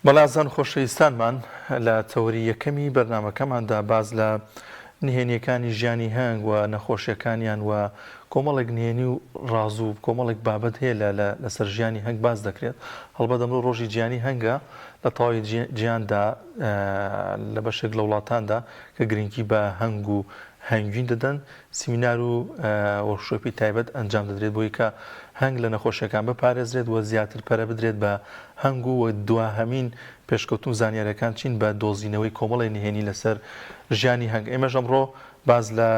بەڵێ ئازیزان و خۆشەویستانمان لە تەوەری یەکەمی بەرنامەکەماندا باس لە نهێنیەکانی ژیانی هەنگ و نەخۆشیەکانیان و کۆمەڵێک نهێنی و ڕاز و کۆمەڵێک بابەت هەیە لە لە لەسەر ژیانی هەنگ باس دەکرێت هەڵبەت ئەمڕۆ ڕۆژی جیهانی هەنگە لە تەواوی جیهاندا لە بەشێک لە وڵاتاندا کە گرنگی بە هەنگ و هەنگوین دەدەن سیمینار و وۆرکشۆپی تایبەت ئەنجام دەدرێت بۆی کە هەنگ لە نەخۆشیەکان بپارێزرێت و زیاتر پەرە بدرێت بە هەنگ و دواهەمین پێشکەوتن و زانیاریەکان چین بە دۆزینەوەی کۆمەڵێ نهێنی لەسەر ژیانی هەنگ ئێمەش ئەمڕۆ باس لە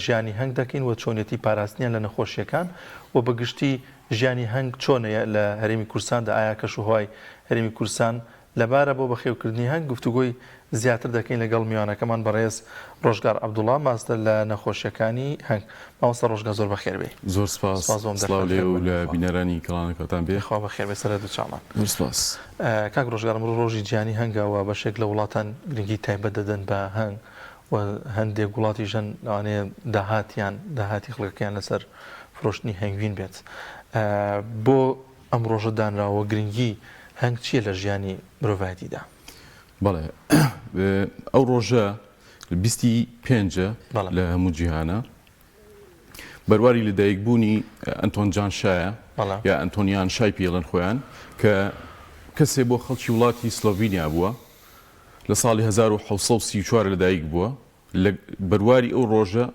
ژیانی هەنگ دەکەین و چۆنیەتی پاراستنیان لە نەخۆشیەکان و بە گشتی ژیانی هەنگ چۆنە لە هەرێمی کوردستاندا ئایا کەش و هەوای هەرێمی کوردستان لەبارە بۆ بەخێوکردنی هەنگ گفتوگۆی زیاتر دەکەین لەگەڵ میوانەکەمان بەڕێز ڕۆژگار عەبدوڵا ماستەر لە نەخۆشیەکانی هەنگ. مامۆستا ڕۆژگار زۆر بەخێر بێی. زۆر سپاس. سپاس بۆ ئەم سڵاو دەرفەتە لێ و لە خێربوونە. بینەرانی کەڵانەکەتان بێ. خوا بەخێر بێ سەر هەردوو چاومان. زۆر سپاس. کاک ڕۆژگار ئەمڕۆ ڕۆژی جیهانی هەنگە و بەشێک لە وڵاتان گرنگی تایبەت دەدەن بە هەنگ و هەندێک وڵاتیش هەن لەوانەیە داهاتیان داهاتی خەڵکەکەیان لەسەر فرۆشتنی هەنگوین بێت. بۆ ئەم ڕۆژە دانراوە گرنگی هەنگ چییە لە ژیانی مرۆڤایەتیدا؟ بەڵێ ئەو ڕۆژە بیستی پێنجە لە هەموو جیهانە بەرواری لەدایکبوونی ئەنتۆن جان شایە یا ئەنتۆنیان شای پێڵێن خۆیان کە کەسێ بۆ خەڵکی وڵاتی سلۆڤینیا بووە لە ساڵی 1934 لەدایک بووە لە بەرواری ئەو ڕۆژە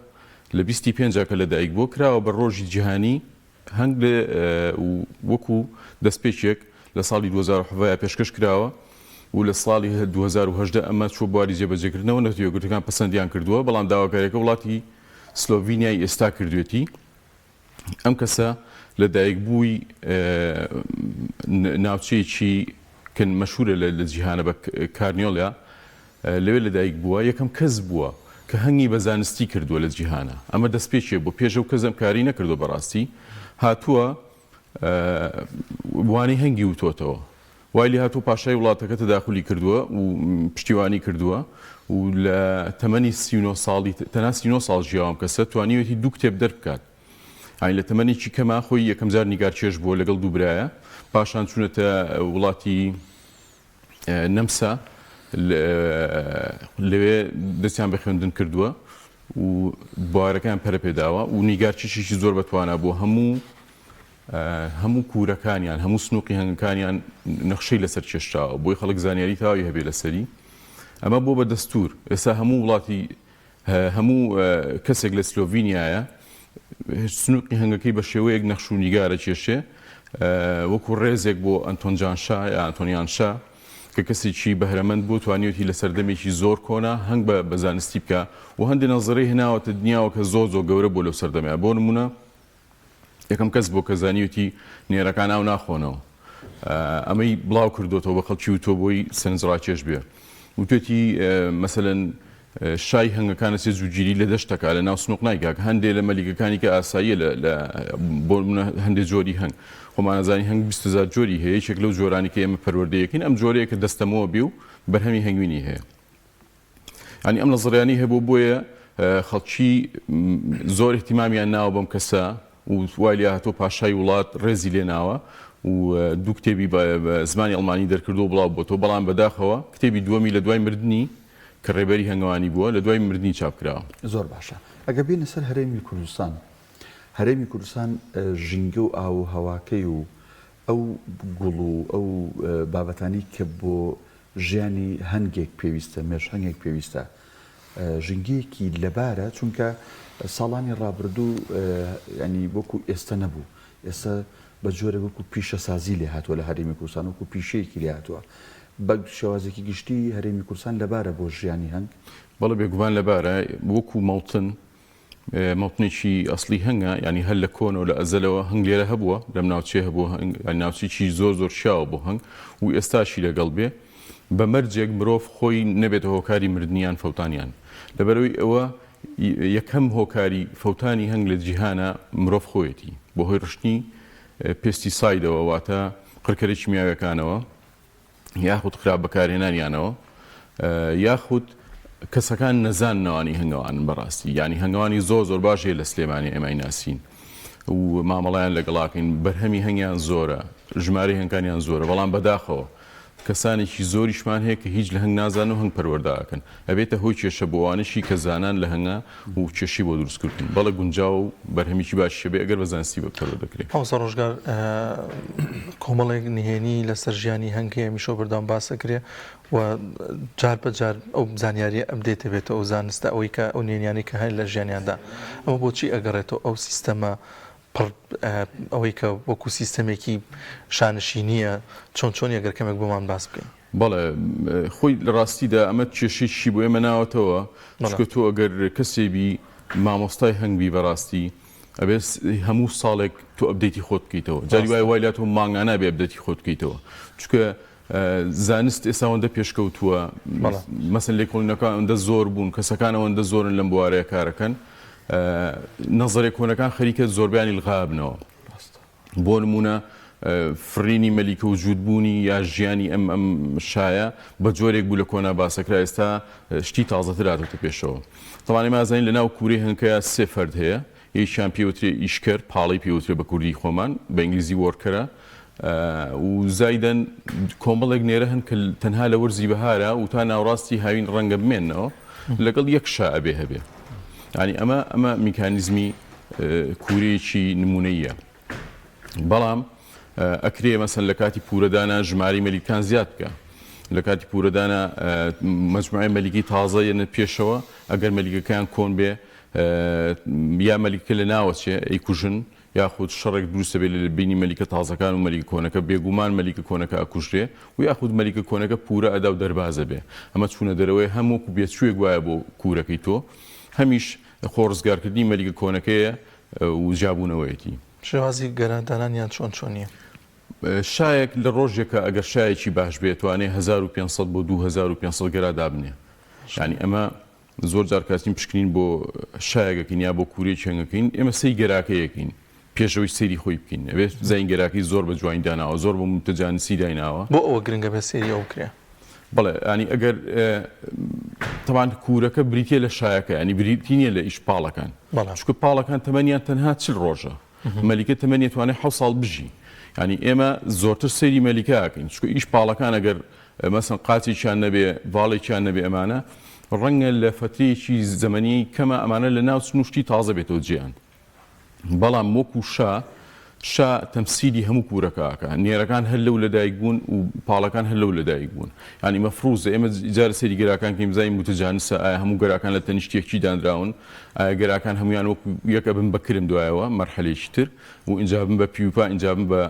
لە بیستی پێنجا کە لەدایک بووە کراوە بە ڕۆژی جیهانی هەنگ لێ و وەکو دەستپێکێک لە ساڵی 2017 پێشکەش کراوە و لە ساڵی 2018 ئەمە چووە بواری جێبەجێکردنەوە، نەتەوە یەکگرتووەکان پەسەندیان کردووە، بەڵام داواکاریەکە وڵاتی سلۆڤینیای ئێستا کردوێتی. ئەم کەسە لە دایکبووی ناوچەیەکی کە مەشهورە لە جیهانە بە کارنیۆلیا لەوێ لەدایک بووە، یەکەم کەس بووە کە هەنگی بە زانستی کردووە لە جیهانا، ئەمە دەستپێکێ بووە، پێش ئەو کەس ئەم کارەی نەکردووە بەڕاستی، هاتووە وانەی هەنگی وتۆتەوە، وای لێهاتووە پاشای وڵاتەکە تەداخولی کردووە و پشتیوانی کردووە و لە تەمەنی 39 ساڵی تەنها 39 ساڵ ژیاوە ئەم کەسە توانیوێتی دوو کتێب دەربکات. یانی لە تەمەنێکی کەما خۆی یەکەم جار نیگارکێش بووە لەگەڵ دوو برایە، پاشان چوونەتە وڵاتی نەمسا لەوێ دەستیان بە خوێندن کردووە و بوارەکەیان پەرە پێداوە و نیگارکێشێکی زۆر بەتوانا بووە هەموو هەموو کوورەکانیان هەموو سنووقی هەنگەکانیان نەخشەی لەسەر کێشراوە بۆی خەڵک زانیاری تەواوی هەبێ لەسەری ئەمە بۆ بە دەستور ئێستا هەموو وڵاتی هەموو کەسێک لە سلۆڤینیایە سنووقی هەنگەکەی بە شێوەیەک نەخش و نیگارە کێشێ وەکو ڕێزێک بۆ ئەنتۆن جانشا یا ئەنتۆنیان شا کە کەسێکی بەهرەمەند بوو توانیوتی لە سەردەمێکی زۆر کۆنا هەنگ بە بە زانستی بکە و هەندێک نەزەرەی هێناوەتە دنیاوە کە زۆر زۆر گەورە بوو لەو سەردەمەیە بۆ نمونە یەکەم کەس بووە کە زانیوێتی نێرەکان ئاو ناخۆنەوە. ئەمەی بڵاو کردۆتەوە بە خەڵکی وتووە بۆی سەرنجڕاکێش بێ. وتوێتی مەسەلەن شای هەنگەکان ئەچێ جووگیری لە دەشتەکا لە ناو سنووق نایکا کە هەندێ لە مەلیکەکانی کە ئاساییە لە لە بۆ نموونە هەندێ جۆری هەنگ خۆمان ئەزانین هەنگ 20 هەزار جۆری هەیە یەکێک لەو جۆرانی کە ئێمە پەروەردەیەکەین ئەم جۆرەیە کە دەستەمۆ بێ و بەرهەمی هەنگوینی هەیە. یانی ئەم نەزڕیانەی هەبوو بۆیە خەڵکی زۆر اهتمامیان ناوە بەم کەسە و وای لێ هاتووە پاشای وڵات ڕێزی لێ ناوە و دوو کتێبی بە زمانی ئەڵمانی دەرکردووە بڵاو بۆتەوە بەڵام بەداخەوە کتێبی دووەمی لە دوای مردنی کە ڕێبەری هەنگەوانی بووە لە دوای مردنی چاپ کراوە. زۆر باشە ئەگەر بێینە سەر هەرێمی کوردستان هەرێمی کوردستان ژینگە و ئاو و هەواکەی و ئەو گوڵ و ئەو بابەتانەی کە بۆ ژیانی هەنگێک پێویستە، مێش هەنگێک پێویستە، ژینگەیەکی لەبارە، چونکە ساڵانی ڕابردوو یانی وەکو ئێستە نەبوو، ئێستە بە جۆرێک وەکو پیشەسازی لێ هاتووە لە هەرێمی کوردستان، وەکو پیشەیەکی لێ هاتووە. بە شێوازێکی گشتی هەرێمی کوردستان لەبارە بۆ ژیانی هەنگ؟ بەڵێ بێگومان لەبارە، وەکو مەوتن مەوتنێکی ئەسڵی هەنگە یانی هەر لە کۆنەوە لە ئەزەلەوە هەنگ لێرە هەبووە لەم ناوچەیە هەبووە هەنگ یانی ناوچەیەکی زۆر زۆر شیاوە بۆ هەنگ و ئێستاشی لەگەڵ بێ بە مەرجێک مرۆڤ خۆی نەبێتە هۆکاری مردنیان فەوتانیان لەبەرەوەی ئەوە یەکەم هۆکاری فەوتانی هەنگ لە جیهانە مرۆڤ خۆیەتی بەهۆی ڕشتنی پێستی سایدەوە واتە قڕکەرە کیمیاویەکانەوە یاخود خراپ بەکارهێنانیانەوە یاخود کەسەکان نەزان نەوانی هەنگەوانن بەڕاستی یانی هەنگەوانی زۆر زۆر باش هەیە لە سلێمانی ئێمای ناسین و مامەڵیان لەگەڵاکەین بەرهەمی هەنگیان زۆرە ژمارەی هەنگکانیان زۆرە بەڵام بەداخەوە. کەسانێکی زۆریشمان هەیە کە هیچ لە هەنگ نازانن و هەنگ پەروەردە ئەکەن. ئەبێتە هۆی کێشە بۆ ئەوانەشی کە زانان لە هەنگا و کێشەی بۆ دروست کردوون. بەڵێ گونجاوە و بەرهەمیکی باشیش ئەبێ ئەگەر بە زانستی پەروەردە کرێ. مامۆستا ڕۆژگار کۆمەڵێک نهێنی لەسەر ژیانی هەنگ هەیە هەمیشە بەردەوام باس ئەکرێ و جار بە جار ئەو زانیاریە update ئەبێتەوە ئەو زانستە ئەوەی کە ئەو نهێنیانەی کە هەن لە ژیانیاندا ئەمە بۆچی ئەگەڕێتەوە ئەو سیستەمە پڕ ئەوەی کە وەکو سیستەمێکی شانشینییە چۆن چۆنی ئەگەر کەمێک بۆمان باس بکەین. بەڵێ خۆی لە ڕاستیدا ئەمە کێشەیەکی بۆ ئێمە ناوەتەوە چونکە تۆ ئەگەر کەسێ بی مامۆستای هەنگ بی بەڕاستی ئەبێ هەموو ساڵێک تۆ update ی خۆت بکەیتەوە جاری وای وای لا تۆ مانگانە بێ update ی خۆت بکەیتەوە چونکە زانست ئێستا ئەوەندە پێشکەوتووە مەسەن لێکۆڵینەکان ئەوەندە زۆر بوون کەسەکان ئەوەندە زۆرن لەم بوارەیە کارەکەن نەزەرێ کۆنەکان خەریکە زۆربیانی لغابنەوە بۆ نمونە فڕینی مەلیکە و جووتبوونی یا ژیانی ئەم ئەم شایە بە جۆرێک بوو لە کۆنا باسەکرا ئێستا شتی تازەتر هاتۆتە پێشەوە تەوانێ مازانین لە ناو کوورەی هەنکەیە سێ فەرد هەیە یەکیان پێی وترێ ئیشکەر، پاڵەی پێ وترێ بە کوردیی خۆمان، بە ئینگلیزی worker ە و زایدەن کۆمەڵێک نێرە هەن کە تەنها لە وەرزی بەهارا و تا ناوڕاستی هاوین ڕەنگە بمێننەوە لەگەڵ یەک شا ئەبێ هەبێ. یانی ئەمە ئەمە میکانیزمی کوورەیەکی نموونەییە. بەڵام ئەکرێ مەسەن لە کاتی پورەدانا ژمارەی مەلیکان زیاد بکە. لە کاتی پورەدانا مەجموعەی مەلیکی تازە یەنە پێشەوە ئەگەر مەلیکەکەیان کۆن بێ یا مەلیکە لە ناوەچێ ئەیکوژن یاخود شەڕێک دروست دەبێت لە بینی مەلیکە تازەکان و مەلیکە کۆنەکە بێگومان مەلیکە کۆنەکە ئەکوژرێ و یاخود مەلیکە کۆنەکە پورە ئەدا و دەرباز ئەبێ ئەمە چوونە دەرەوەی هەم وەکو بێچووێک وایە بۆ کوورەکەی تۆ هەمیش خۆ ڕزگارکردنی مەلیکە کۆنەکەیە و جیابوونەوەیەتی. شێوازی گەرا دانانیان چۆن چۆنیە؟ شایەک لە ڕۆژێکا ئەگەر شایەکی باش بێ توانێ 1500 بۆ 2500 گەرا دابنێ یانی ئەمە زۆر جار کە ئەچین پشکنین بۆ شایەک ئەکەین یا بۆ کوورەیەکی هەنگ ئەکەین ئێمە سەی گەراکەی ئەکەین پێش ئەوەی سەیری خۆی بکەین ئەبێ بزانین گەراکەی زۆر بە جوانی داناوە زۆر بە متجانسی دایناوە. بۆ ئەوە گرنگە بێ سەیری ئەو بکرێ. بەڵێ یانی ئەگەر تەبان کوورەکە بریتیە لە شایەکە یانی بریتی نییە لە ئیش پاڵەکان چونکە پاڵەکان تەمەنیان تەنها چل ڕۆژە مەلیکە تەمەنی ئەتوانێ حەوت ساڵ بژی یانی ئێمە زۆرتر سەیری مەلیکە ئەکەین چونکە ئیش پاڵەکان ئەگەر مەسەن قاچێکیان نەبێ باڵێکیان نەبێ ئەمانە ڕەنگە لە فەترەیەکی زەمەنی کەمە ئەمانە لە ناو چن و شتی تازە بێتەوە جێیان بەڵام وەکو شا شا تەمسیلی هەموو کوورەکە ئەکا نێرەکان هەر لەو لەدایک بوون و پاڵەکان هەر لەو لەدایک بوون یانی مەفروزە ئێمە جارە سەیری گەراکان کەین بزانین متجانسە ئایا هەموو گەراکان لە تەنیشت یەکچی دانراون ئایا گەراکان هەموویان وەکو یەک ئەبن بە کرم دوایەوە مەرحەلەیەکی تر و ئینجا بن بە pupa ئینجا بن بە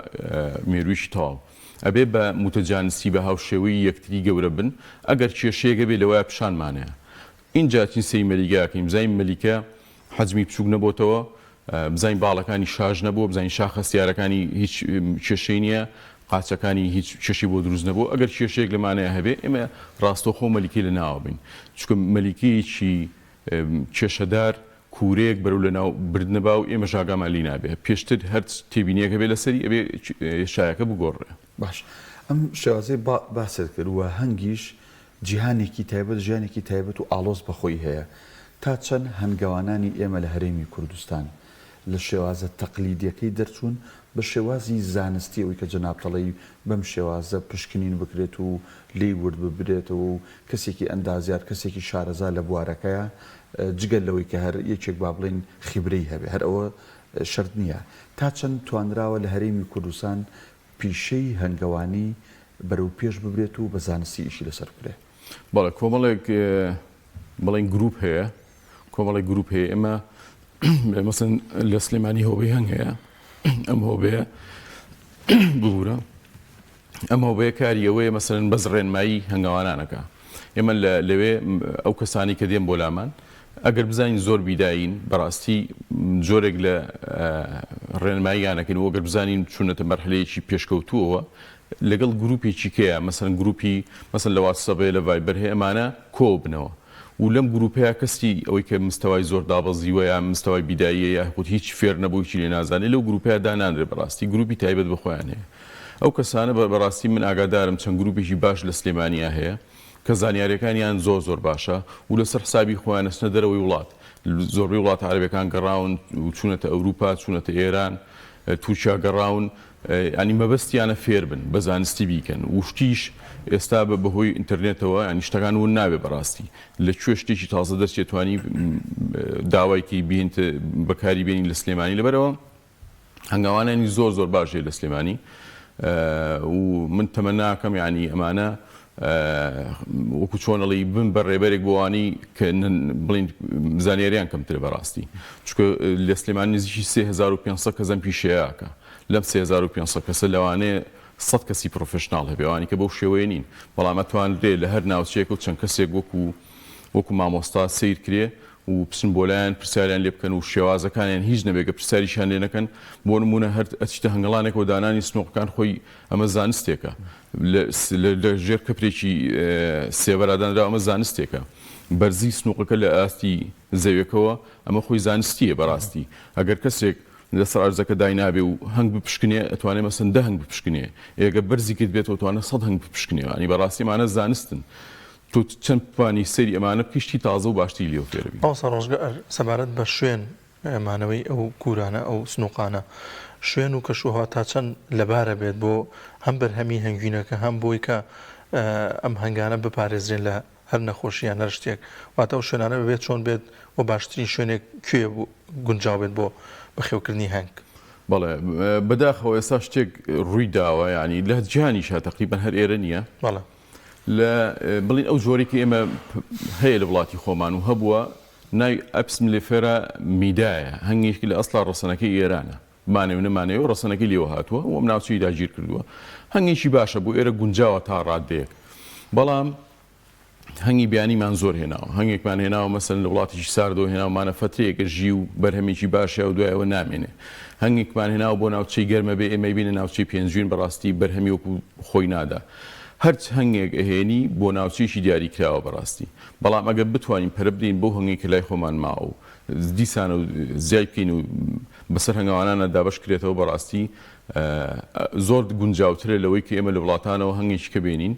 مێروویەکی تەواو ئەبێ بە متجانسی بە هاوشێوەی یەکتری گەورە بن ئەگەر کێشەیەک هەبێ لەوەیا پیشانمانەیە ئینجا چین سەیری مەلیکە ئەکەین بزانین مەلیکە حەجمی بچووک نەبۆتەوە بزانین باڵەکانی شاش نەبووە بزانین شاخە هەستیارەکانی هیچ کێشەی نییە قاچەکانی هیچ کێشەی بۆ دروست نەبوو ئەگەر کێشەیەک لەمانەیە هەبێ ئێمە ڕاستەوخۆ مەلیکەی لە ناوە بین چونکە مەلیکەیەکی کێشەدار کوورەیەک بەرەو لەناو بردنە با و ئێمەش ئاگامان لی نابێ پێشتر هەر تێبینیەک هەبێ لەسەری ئەبێ شایەکە بگۆڕرێ. باش ئەم شێوازەی باست کرد و هەنگیش جیهانێکی تایبەت ژیانێکی تایبەت و ئاڵۆز بە خۆی هەیە تا چەند هەنگەوانانی ئێمە لە هەرێمی کوردستان لە شێوازە تەقلیدیەکەی دەرچوون بە شێوازی زانستی ئەوەی کە جەنابت ئەڵێی بەم شێوازە پشکنین بکرێت و لێی ورد ببرێتەوە و کەسێکی ئەندازیار کەسێکی شارەزا لە بوارەکەیا جگە لەوەی کە هەر یەکێک با بڵێین خیبرەی هەبێ هەر ئەوە شەرت نییە تا چەند توانراوە لە هەرێمی کوردستان پیشەی هەنگەوانی بەرەو پێش ببرێت و بە زانستی ئیشی لەسەر بکرێ؟ بەڵێ کۆمەڵێک بڵێن گروپ هەیە کۆمەڵێک گروپ هەیە ئێمە مەسەن لە سلێمانی هۆبەی هەنگ هەیە ئەم هۆبەیە ببوورە ئەم هۆبەیە کاری ئەوەیە مەسەن بەس ڕێنمایی هەنگاوانانەکە ئێمە لەوێ ئەو کەسانی کە دێن بۆ لامان ئەگەر بزانین زۆر بیدایین بەڕاستی جۆرێک لە ڕێنماییانەکەین وەگەر بزانین چوونەتە مەرحلەیەکی پێشکەوتووەوە لەگەڵ گروپێکی کەیە مەسەن گروپی مەسەن لە واتسەپ هەیە لە ڤایبەر هەیە ئەمانە کۆبنەوە و لەم گروپەیا کەسی ئەوەی کە مستەوای زۆر دابەزیوە یا مستەوای بیداییە یاخود هیچ فێر نەبوو هیچی لێ نازانێ لەو گروپەیا دانانرێ بەڕاستی گروپی تایبەت بە خۆیان هەیە ئەو کەسانە بەڕاستی من ئاگادارم چەند گروپێکی باش لە سلێمانیا هەیە کە زانیاریەکانیان زۆر زۆر باشە و لەسەر حسابی خۆیان ئەچنە دەرەوەی وڵات زۆربەی وڵاتە عەرەبەکان گەڕاون و چوونەتە ئەوروپا چوونەتە ئێران تورکیا گەڕاون یانی مەبەستیانە فێر بن بە زانستی بیکەن و شتیش ئێستا بە بەهۆی ئینتەرنێتەوە ینی شتەکان ون نابێ بەڕاستی لە کوێ شتێکی تازە دەرچێت توانی داوایکی بینت بەکاری بێنی لە سلێمانی لەبەرەوە هەنگاوانانی زۆر زۆر باش هەیە لە سلێمانی و من تەمەناکەم یعنی ئەمانە وەکو چۆنەڵی بن بە ڕێبەرێک بۆوانی کە بڵین زانیاریان کەمترە بەڕاستی چونکە لە سلێمانی نزیکی 3500 کەس ئەم پیشەیەکە لەم 3500 کەسە لەوانەیە 100 کەسی professional هەبێ ئەوانی کە بەو شێوەیە نین بەڵام ئەتوانرێ لە هەر ناوچەیەک و چەند کەسێک وەکو وەکو مامۆستا سەیر کرێ و بچن بۆ لایان پرسیاریان لێ بکەن و شێوازەکانیان هیچ نەبێ گەر پرسیاریشیان لێ نەکەن بۆ نموونە هەر ئەچیتە هەنگەڵانێکەوە دانانی سنووقەکان خۆی ئەمە زانستێکە لە ژێر کەپرێکی سێبەرا دانراوە ئەمە زانستێکە بەرزی سنووقەکە لە ئاستی زەویەکەوە ئەمە خۆی زانستیە بەڕاستی ئەگەر کەسێک لەسەر عەرزەکە داینابێ و هەنگ بپشکنێ ئەتوانێ مەسەن دە هەنگ بپشکنێ ئێگە بەرزی کرد بێتەوە توانێ سەد هەنگ بپشکنێ ینی بەڕاستی ئەمانە زانستن تۆ چەند بتوانی سەیری ئەمانە بکەی شتی تازە و باشتری لێوە فێرەبی. مامۆستا ڕۆژگار سەبارەت بە شوێن مانەوەی ئەو کوورانە ئەو سنووقانە شوێن و کەشوهەوا تا چەند لەبارە بێت بۆ هەم بەرهەمی هەنگوینەکە هەم بۆی کە ئەم هەنگانە بپارێزرێن لە هەر نەخۆشی یان هەر شتێک واتە ئەو شوێنانە ببێت چۆن بێت و باشترین شوێنێک کوێ گونجاو بێت بۆ بەخێوکردنی هەنگ؟ بەڵێ بەداخەوە ئێستا شتێک ڕووی داوە یانی لە جیهانیشا تەقریبەن هەر ئێرە نییە. بەڵێ. لە بڵین ئەو جۆرەی کە ئێمە هەیە لە وڵاتی خۆمان و هەبووە ناوی Apis mellifera میدایە هەنگێکی لە ئەسڵا ڕەسەنەکەی ئێرانە بمانەوێ و نەمانەوێ ڕەسەنەکەی لێوە هاتووە و ئەم ناوچەی داگیر کردووە هەنگێکی باشە بۆ ئێرە گونجاوە تا ڕادەیەک بەڵام هەنگی بیانیمان زۆر هێناوە هەنگێکمان هێناوە مەسەلەن لە وڵاتێکی ساردەوە هێناومانە فەترەیەکە ژی و بەرهەمێکی باشە و دوایەوە نامێنێ هەنگێکمان هێناوە بۆ ناوچەی گەرمە بێ ئێمەی بینە ناوچەی پێنجوین بەڕاستی بەرهەمی وەکو خۆی نادا هەرچ هەنگێک ئەهێنی بۆ ناوچەیەکی دیاری کراوە بەڕاستی بەڵام ئەگەر بتوانین پەرە بدەین بەو هەنگەی کە لای خۆمان ماوە و دیسانە و زیای بکەین و بەسەر هەنگاوانانە دابەش کرێتەوە بەڕاستی زۆر گونجاوترە لەوەی کە ئێمە لە وڵاتانەوە هەنگێکی کە بێنین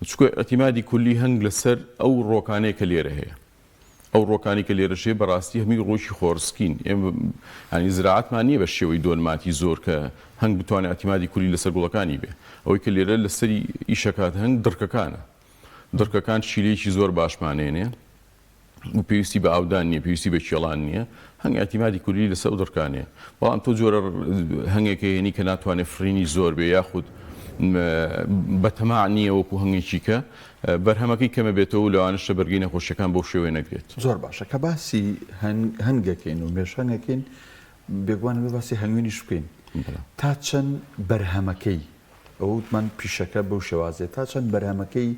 چونکە ئیعتیمادی کولی هەنگ لەسەر ئەو ڕۆکانەیە کە لێرە هەیە ئەو ڕۆکانی کە لێرەش هەیە بەڕاستی هەمووی ڕۆکی خۆڕسکین ئێمە ینی زراعەتمان نییە بە شێوەی دۆنماتی زۆر کە هەنگ بتوانێت ئیعتیمادی کولی لەسەر گوڵەکانی بێ ئەوەی کە لێرە لەسەری ئیشەکات هەنگ دڕکەکانە دڕکەکان شیلەیەکی زۆر باشمانێنێ و پێویستی بە ئاودان نییە، پێویستی بە کێڵان نییە، هەنگ ئیعتیمادی کولی لەسەر ئەو دڕکانەیە. بەڵام تۆ جۆرە هەنگێک ئەهێنی کە ناتوانێت فڕینی زۆر بێ یاخود بەتەماع نییە وەکو هەنگێکی کە بەرهەمەکەی کەمە بێتەوە و لەوانەشە بەرگەی نەخۆشیەکان بەو شێوەیە نەگرێت. زۆر باشە کە باسی هەنگەکەین و مێشهەنگەکەین بێگومان ئەبێ باسی هەنگوینیش بکەین تا چەند بەرهەمەکەی ئەوە وتمان پیشەکە بەو شێوازەیە تا چەند بەرهەمەکەی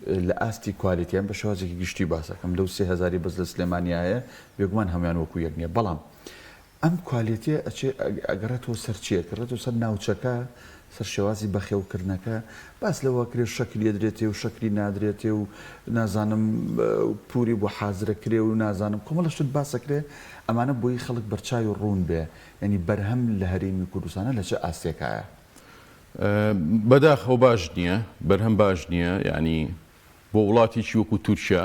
لە ئاستی quality یان بە شێوازێکی گشتی باسەکەم لەو 3000ی بەس لە سلێمانیا هەیە بێگومان هەموان وەکو یەک نییە بەڵام ئەم quality یە ئەچێ ئەگەڕێتەوە سەر چی ئەگەڕێتەوە سەر ناوچەکە سەر شێوازی بەخێوکردنەکە باس لەوە کرێ شەکری ئەدرێتێ و شەکری نادرێتێ و نازانم پوری بۆ حازرە کرێ و نازانم کۆمەڵە شت باسەکرێ ئەمانە بۆی خەڵک بەرچاوی ڕوون بێ یعنی بەرهەم لە هەرێمی کوردستانە لە چ ئاستێکایە؟ بەداخەوە باش نییە، بەرهەم باش نییە، یانی بۆ وڵاتێکی وەکو تورکیا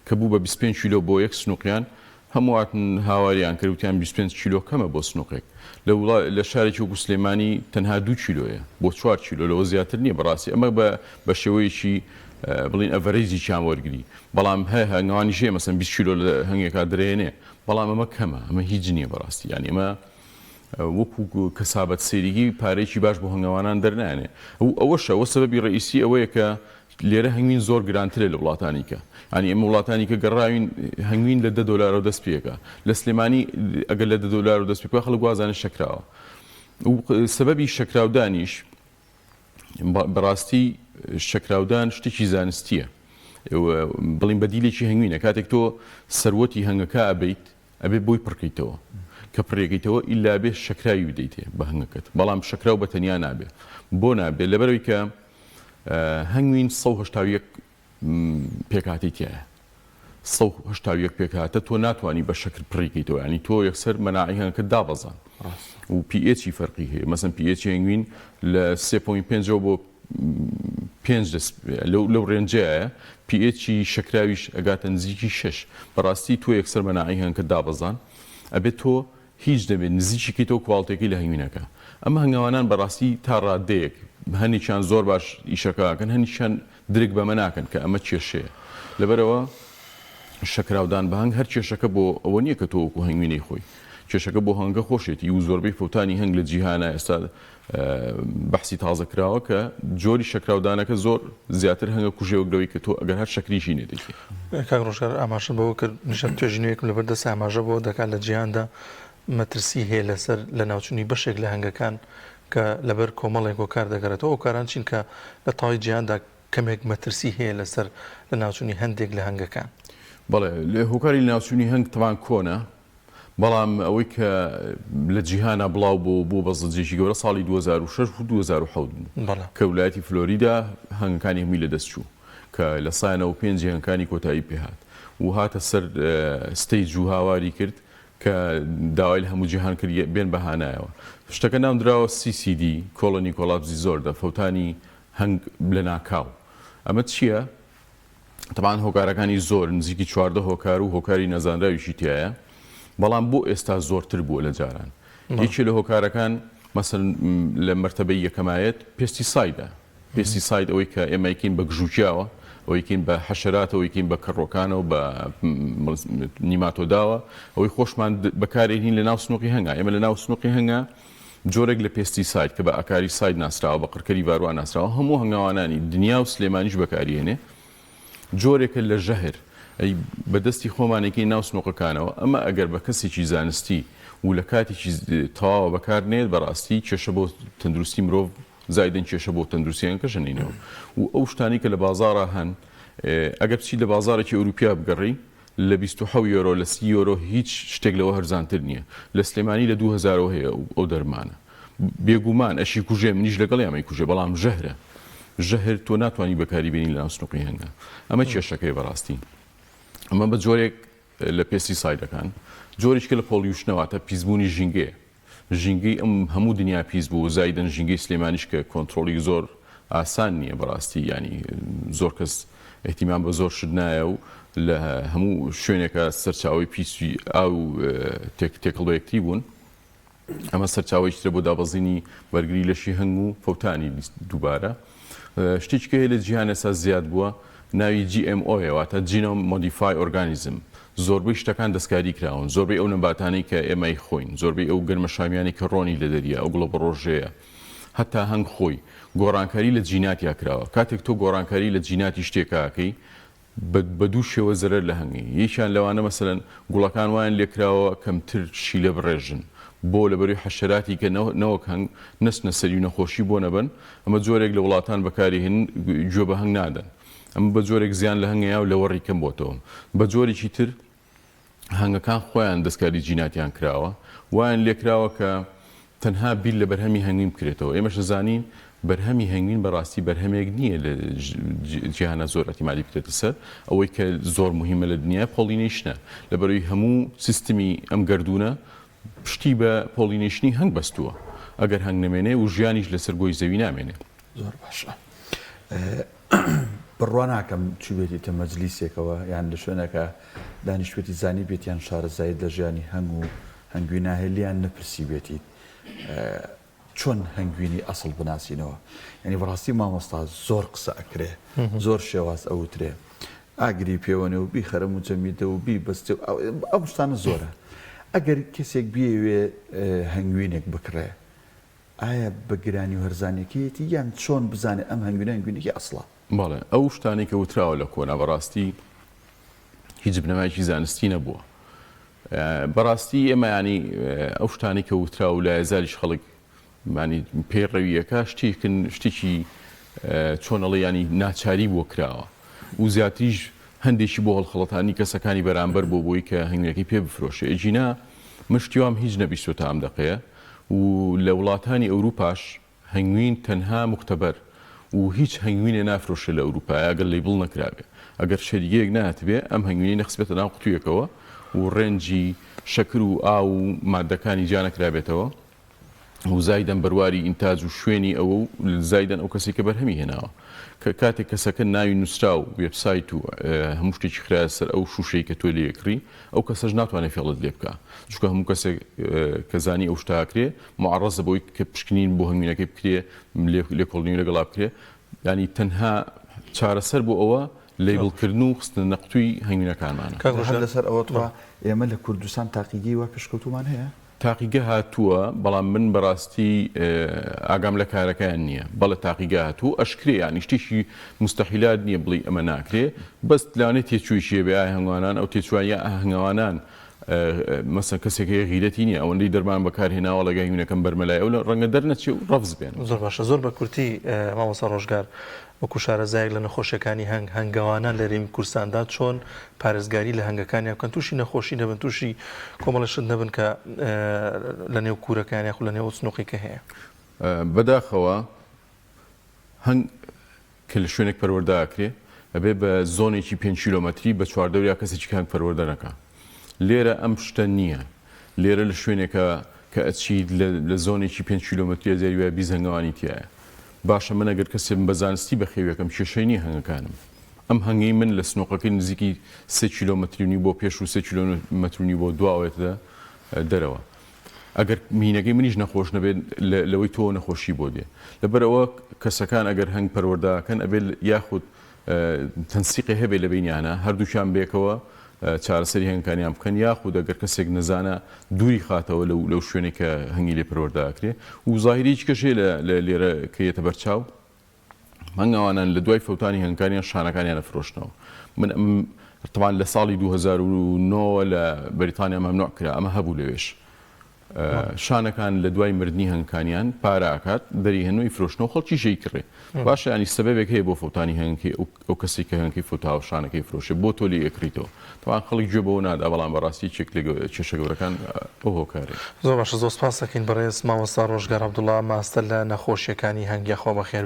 کە بوو بە 25 کیلۆ بۆ یەک سنوقیان هەموو هاتن هاواریان کرد وتیان 25 کیلۆ کەمە بۆ سنوقێک لە وڵا لە شارێکی وەکو سلێمانی تەنها دوو کیلۆیە بۆ چوار کیلۆ لەوە زیاتر نییە بەڕاستی ئەمە بە بە شێوەیەکی بڵین average ێکیان وەرگری بەڵام هەیە هەنگەوانیش هەیە مەسەن 20 کیلۆ لە هەنگێکا درێنێ بەڵام ئەمە کەمە ئەمە هیچ نییە بەڕاستی یانی ئەمە وەکو کەسابەت سەیریی پارەیەکی باش بۆ هەنگەوانان دەرنایەنێ و ئەوەشە وە سەبەبی ڕەئیسی ئەوەیە کە لێرە هەنگوین زۆر گرانترە لە وڵاتانی کە یانی ئێمە وڵاتانی کە گەڕاوین هەنگوین لە دە دۆلارەوە دەست پێکا لە سلێمانی ئەگەر لە دە دۆلارەوە دەست پێ بکا خەڵک وازانێ شەکراوە و سەبەبی شەکراودانیش بەڕاستی شەکراودان شتێکی زانستیە بڵین بەدیلێکی هەنگوینە کاتێک تۆ سەروەتی هەنگەکە ئەبیت ئەبێ بۆی پڕکەیتەوە کە پڕیەکەیتەوە ئیلا بێ شەکراوی بدەیتێ بە هەنگەکەت بەڵام شەکراو بە تەنیا نابێ بۆ نابێ لەبەرەوەی کە هەنگوین 181 پێکهاتەی تایە 181 پێکهاتە تۆ ناتوانانی بە شەکر پڕیکەیتەوە ینی تۆ یەکسەر مەناعی هەنگەکەت دابەزان و pH ی فەرقی هەیە مەسەن pH ی هەنگوین لە 3.5 بۆ پێنج دەست لەو لەو range ەیە pH ی شەکراویش ئەگاتە نزیکی شەش بەڕاستی تۆ یەکسەر مەناعەی هەنگەکەت دابەزان ئەبێت تۆ هیچ نەبێت نزیکی کەیتەوە quality ەکەی لە هەنگوینەکە. ئەمە هەنگاوانان بەڕاستی تا ڕادەیەک هەنێکیان زۆر باش ئیشەکە ئەکەن هەنیشیان درک بەمە ناکەن کە ئەمە کێشەیە لەبەرئەوە شەکراودان بە هەنگ هەر کێشەکە بۆ ئەوە نییە کە تۆ وەکو هەنگوینەی خۆی کێشەکە بۆ هەنگە خۆشێتی و زۆربەی فەوتانی هەنگ لە جیهانە ئێستا بەحسی تازە کراوە کە جۆری شەکراودانەکە زۆر زیاتر هەنگە کوژێ وەک لەوەی کە تۆ ئەگەر هەر شەکریشی نەدەیتێ. کاک ڕۆژگار ئاماژەت بەوە کرد منیش توێژینەوەیەکم لەبەر دەستە ئاماژە بەوە دەکات لە جیهاندا مەترسی هەیە لەسەر لەناوچوونی بەشێک لە هەنگەکان کە لەبەر کۆمەڵێک هۆکار دەگەڕێتەوە، ئەو هۆکاران چین کە لە تەواوی جیهاندا کەمێک مەترسی هەیە لەسەر لەناوچوونی هەندێک لە هەنگەکان؟ بەڵێ هۆکاری لەناوچوونی هەنگ تەبان کۆنە، بەڵام ئەوەی کە لە جیهانا بڵاو بۆ و بووە بە زەجێکی گەورە ساڵی 2006 و 2007 بوو کە ولایەتی فلۆریدا هەنگەکانی هەمووی لەدەست چوو کە لە سای 95 هەنگەکانی کۆتایی پێهات و هاتە سەر stage و هاواری کرد کە داوای لە هەموو جیهان کرد بێن بە هانایەوە. شتەکە ناونراوە CCD، Colony Collapse Disorder، فەوتانی هەنگ لەناکاو. ئەمە چییە؟ تەبعەن هۆکارەکانی زۆرن، نزیکی 14 هۆکار و هۆکاری نەزانراویشی تیایە، بەڵام بۆ ئێستا زۆرتر بووە لە جاران. یەکێ لە هۆکارەکان مەسەلەن لە مەرتەبەی یەکەمایەت pesticide ە. pesticide ئەوەی کە ئێمە ئەیکەین بە گژوگیاوە، ئەوەی کەین بە حەشەراتەوە، ئەوەی کەین بە کەڕووەکانەوە، بە نیماتۆداوە، ئەوەی خۆشمان بەکارێنین لە ناو سنووقی هەنگا. ئێمە لە ناو سنووقی هەنگا جۆرێک لە pesticide کە بە acaricide ناسراوە، بە قڕکەری ڤاروا ناسراوە، هەموو هەنگاوانانی دنیا و سلێمانیش بەکاریێنێ. جۆرێکە لە ژەهر ئەی بە دەستی خۆمان ئەیکەین ناو سنوقەکانەوە، ئەمە ئەگەر بە کەسێکی زانستی و لە کاتێکی تەواوە بەکار نەیەت بەڕاستی کێشە بۆ تەندروستی مرۆڤ زایدەن کێشە بۆ تەندروستی هەنگەکەش ئەنێینەوە و ئەو شتانەی کە لە بازاڕا هەن ئەگەر بچیت لە بازاڕێکی ئەوروپیا بگەڕێی لە 27 یۆرۆ لە 30 یۆرۆ هیچ شتێک لەوە هەرزانتر نییە لە سلێمانی لە 2000ەوە هەیە ئەو دەرمانە بێگومان ئەشی کوژێ منیش لەگەڵیام ئەیکوژێ بەڵام ژەهرە ژەهر تۆ ناتوانی بەکاری بێنی لەناو سنوقی هەنگا ئەمە کێشەکەی بەڕاستی ئەمە بە جۆرێک لە pesticide ەکان جۆرێکە لە pollution ەوە واتە پیسبوونی ژینگەیە ژینگەی ئەم هەموو دنیا پیس بوو زایدن ژینگەی سلێمانیش کە کۆنترۆڵی زۆر ئاسان نییە بەڕاستی ینی زۆر کەس احتیمان بە زۆر شت نایە و لە هەموو شوێنێکە سەرچاوی پیسی ئاو تێکەڵ بە یەکتری بوون ئەمە سەرچاوەیەکی ترە بۆ دابەزینی بەرگری لەشی هەنگ و فەوتانی دووبارە. شتێکی کە هەیە لە جیهان ئێستا زیاد بووە ناوی GMO یە واتە Genome Modify Organism زۆربەی شتەکان دەستکاری کراون زۆربەی ئەو نەباتانەی کە ئێمە ئەیخۆین زۆربەی ئەو گەرمەشامیانەی کە ڕۆنی لە دەریا ئەو گوڵەبەڕۆژەیە هەتا هەنگ خۆی گۆڕانکاری لە جیناتیا کراوە کاتێک تۆ گۆڕانکاری لە جیناتی شتێکا ئەکەی بە دوو شێوە زەرەر لە هەنگی یەکیان لەوانە مەسەلەن گوڵەکان وایان لێکراوە کەمتر شیلە بڕێژن بۆ لەبەروی حەشەراتی کە نەوەک هەنگ نەچنە سەری و نەخۆشی بۆ نەبەن ئەمە جۆرێک لە وڵاتان بەکاری هێنن گوێ بە هەنگ نادەن ئەمە بە جۆرێک زیان لە هەنگەیە و لەوەڕی کەم بۆتەوە بە جۆرێکی تر هەنگەکان خۆیان دەستکاری جیناتیان کراوە وایان لێکراوە کە تەنها بیر لە بەرهەمی هەنگوین بکرێتەوە ئێمەش دەزانین بەرهەمی هەنگوین بەڕاستی بەرهەمێک نییە لە جیهانە زۆر ئەتیمادی بکرێتە سەر ئەوەی کە زۆر مهمە لە دنیا pollination ە لەبەرەوەی هەموو سیستمی ئەم گەردوونە پشتی بە pollination ی هەنگ بەستووە ئەگەر هەنگ نەمێنێ و ژیانیش لەسەر گۆی زەوی نامێنێ. زۆر باشە بڕوا ناکەم چوبێتیتە مەجلیسێکەوە یان لە شوێنێکا دانیشتبێتی زانیبێتی یان شارەزاییت لە ژیانی هەنگ و هەنگوینا هەیە لێیان نەپرسیبێتیت چۆن هەنگوینی ئەسڵ بناسینەوە یعنی بەڕاستی مامۆستا زۆر قسە ئەکرێ زۆر شێواز ئەوترێ ئاگری پێوەنێ و بیخەرە موجەمیدە و بیبەستێ و ئەو شتانە زۆرە ئەگەر کەسێک بیەوێ هەنگوینێک بکڕێ ئایا بە گرانی و هەرزانیەکەیەتی یان چۆن بزانێ ئەم هەنگوینە هەنگوینێکی ئەسڵە؟ بەڵێ ئەو شتانەی کە وتراوە لە کۆنا بەڕاستی هیچ بنەمایەکی زانستی نەبووە بەڕاستی ئێمە ینی ئەو شتانەی کە وتراوە و لایەزاریش خەڵک مانی پەیڕەویەکە شتێکن شتێکی چۆن ئەڵێ ینی ناچاری بۆ کراوە و زیاتریش هەندێکی بۆ هەڵخەڵەتانی کەسەکانی بەرامبەر بۆ بۆی کە هەنگوینەکەی پێ بفرۆشێ ئەگینا من شتی وام هیچ نەبیستوە تا ئەم دەقەیە و لە وڵاتانی ئەوروپاش هەنگوین تەنها موختەبەر و هیچ هەنگوینێ نافرۆشرێ لە ئەوروپایا گەر label نەکرابێ ئەگەر شەریگەیەک نەهاتبێ ئەم هەنگوینەی نەخستبێتە ناو قوتویەکەوە و ڕێنجی شەکر و ئاو و ماددەکانی جیا نەکرابێتەوە. و زایدەن بەرواری ئینتاج و شوێنی ئەوە و زایدەن ئەو کەسەی کە بەرهەمی هێناوە. کە کاتێک کەسەکە ناوی نووسرا و وێبسایت و هەموو شتێکی خرایە سەر ئەو شووشەی کە تۆ لێی ئەکڕی، ئەو کەسەش ناتوانێ فێڵت لێ بکا. چونکە هەموو کەسێک کە زانی ئەو شتە ئەکرێ، موعەڕەزە بەوەی کە پشکنین بۆ هەنگوینەکەی بکرێ، لێکۆڵینەوەی لەگەڵا بکرێ. یانی تەنها چارەسەر بۆ ئەوە label کردن و خستنە نەقوتووی هەنگوینەکانمانە. کاک ڕۆژگار. هەر لەسەر ئەوە تخوا ئێمە لە کوردستان تاقیگەی وا پێشکەوتوومان هەیە؟ تاقیگە هاتووە بەڵام من بەڕاستی ئاگام لە کارەکەیان نییە بەڵێ تاقیگە هاتوو ئەشکرێ یانی شتێکی موستەحیلات نییە بڵێی ئەمە ناکرێ بەس لەوانەیە تێچوویەکی هەبێ ئایا هەنگوانان ئەو تێچووە یا هەنگەوانان مەسەن کەسێک هەیە غیرەتی نییە ئەوەندەی دەرمان بەکار هێناوە ڵێگای هەنگوینەکەم بەرمە لای ئەو ڕەنگە دەرنەچێ و ڕەفز بێن. زۆر باشە زۆر بە کورتی مامۆستا ڕۆژگار وەکو شارەزایەک لە نەخۆشیەکانی هەنگ، هەنگەوانان لە هەرێمی کوردستاندا چۆن پارێزگاری لە هەنگەکانیان بکەن تووشی نەخۆشی نەبن تووشی کۆمەڵی شت نەبن کە لە نێو کوورەکان یاخود لە نێو سنوقی کە هەیە؟ بەداخەوە هەنگ کە لە شوێنێک پەروەردە ئەکرێ ئەبێ بە زۆنێکی پێنج کیلۆمەتری بە چواردەوریا کەسێکی کە هەنگ پەروەردە نەکا. لێرە ئەم شتە نییە. لێرە لە شوێنێکە کە ئەچیت لە زۆنێکی پێنج کیلۆمەتریە جاری وایە 20 هەنگەوانی تیایە. باشە من ئەگەر کەسێ بم بە زانستی بەخێویەکەم کێشەی نییە هەنگەکانم. ئەم هەنگەی من لە سنوقەکەی نزیکی سێ کیلۆمەتری و نیو بۆ پێش و سێ کیلۆمەتر و نیو بۆ دواوە یەتە دەرەوە. ئەگەر مینەکەی منیش نەخۆش نەبێت لەوەی تۆ نەخۆشی بۆ دێ. لەبەرئەوە کەسەکان ئەگەر هەنگ پەروەردە ئەکەن ئەبێ یاخود تەنسیقێ هەبێ لە بەینیانا هەردووکیان بێکەوە چارەسەری هەنگەکانیان بکەن یاخود ئەگەر کەسێک نەزانە دووری خاتەوە لەو لەو شوێنەی کە هەنگی لێ پەروەردە ئەکرێ و زاهیرەیەکی کەش هەیە لە لێرە کە یەتە بەرچاو هەنگاوانان لە دوای فەوتانی هەنگەکانیان شانەکانیان ئەفرۆشنەوە من ئەم تەبعەن لە ساڵی 2009 لە بەریتانیا مەمنوع کرا ئەمە هەبوو لەوێش شانەکان لە دوای مردنی هەنگکانیان پارە ئەکات دەری هێنن و ئیفرۆشنەوە خەڵکیش ئەیکڕێ باشە یانی سەبەبێک هەیە بۆ فەوتانی هەنگەکەی ئەو کەسەی کە هەنگەکەی فەوتاوە شانەکەی فرۆشێ بۆ تۆ لێی ئەکڕیتەوە تەبعەن خەڵک گوێ بەوە نادا بەڵام بەڕاستی یەکێک لە کێشە گەورەکان ئەو هۆکارەیە. زۆر باشە زۆر سپاس دەکەین بەڕێز مامۆستا ڕۆژگار عەبدوڵا ماستەر لە نەخۆشیەکانی هەنگ یاخوا بەخێر.